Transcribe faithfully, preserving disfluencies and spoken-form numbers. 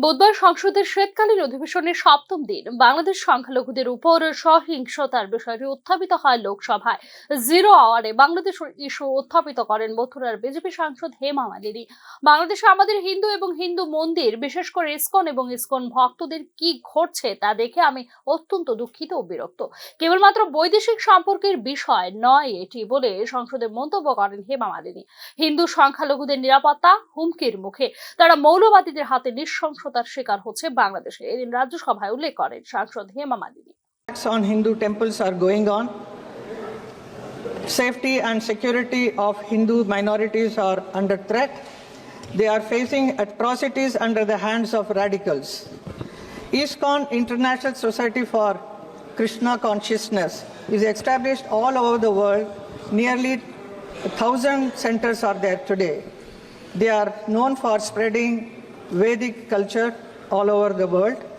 বুধবার সংসদের শীতকালীন অধিবেশনের সপ্তম দিন বাংলাদেশ সংখ্যালঘুদের উপর সহিংসতার বিষয়টি উত্থাপিত হয় লোকসভায়। জিরো আওয়ারে বাংলাদেশ ইস্যু উত্থাপিত করেন মথুরার বিজেপি সাংসদ হেমা মালিনী। "বাংলাদেশে আমাদের হিন্দু এবং হিন্দু মন্দির, বিশেষ করে ইসকন এবং ইসকন ভক্তদের কি ঘটছে তা দেখে আমি অত্যন্ত দুঃখিত ও বিরক্ত। কেবলমাত্র বৈদেশিক সম্পর্কের বিষয় নয় এটি" বলে সংসদে মন্তব্য করেন হেমা মালিনী। হিন্দু সংখ্যালঘুদের নিরাপত্তা হুমকির মুখে, তারা মৌলবাদীদের হাতে নৃশংসতার শিকার হচ্ছে বাংলাদেশে, এদিন রাজ্যসভায় উল্লেখ করেন সাংসদ হেমা Malini. Attacks on Hindu temples are going on. Safety and security of Hindu minorities are under threat. They are facing atrocities under the hands of radicals. ISKCON, International Society for Krishna Consciousness, is established all over the world. Nearly a thousand centers are there today. They are known for spreading Vedic culture all over the world.